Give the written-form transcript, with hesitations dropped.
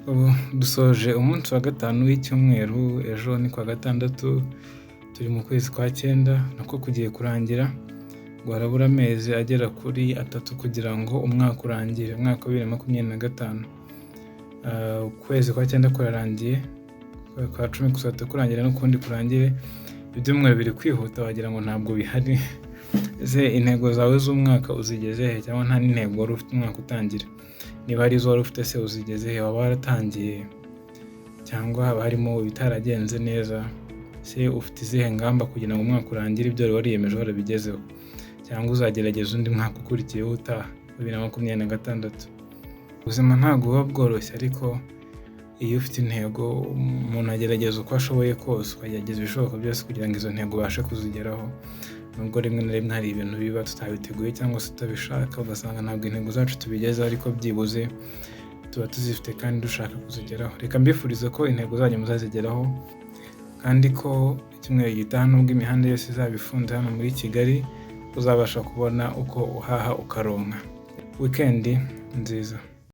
Ubu dusoje umunsi wa gatanu w'icyumweru, ejo ni kuwa gatandatu, turi mu kwezi kwa cyenda nako kugiye kurangira, ngo harabura amezi agera kuri 3 kugira ngo umwaka urangire, umwaka wa 2025. Ukwezi kwa cyenda kurarangiye, kwa cumi kuzahita kurangira n'ukundi kurangire, ibyumweru biri kwihuta wagira ngo ntabwo bihari. Ese intego zawe z'umwaka uzigeze he, cyangwa nta n'intego wari ufite umwaka utangira? Niba hari izo wari ufite se uzigeze he, waba waratangiye cyangwa haba harimo ibitaragenze neza? Ese ufite izihe ngamba kugira ngo umwaka urangire ibyo wari wariyemeje warabigezeho, cyangwa uzagerageza undi mwaka ukurikiyeho utaha 2026? Ubuzima ntabwo buba bworoshye, ariko iyo ufite intego umuntu agerageza uko ashoboye kose, ukagerageza ibishoboka byose kugira ngo izo ntego ubashe kuzigeraho, nubwo rimwe na rimwe hari ibintu biba tutabiteguye cyangwa se tutabishaka, ugasanga ntabwo intego zacu tubigezeho, ariko byibuze tuba tuzifite kandi dushaka kuzigeraho. Reka mbifurize ko intego zanyu muzazigeraho, kandi ko icyumweru gitaha nubwo imihanda yose izaba ifunze hano muri Kigali, uzabasha kubona uko uhaha ukaronka. Wikendi nziza.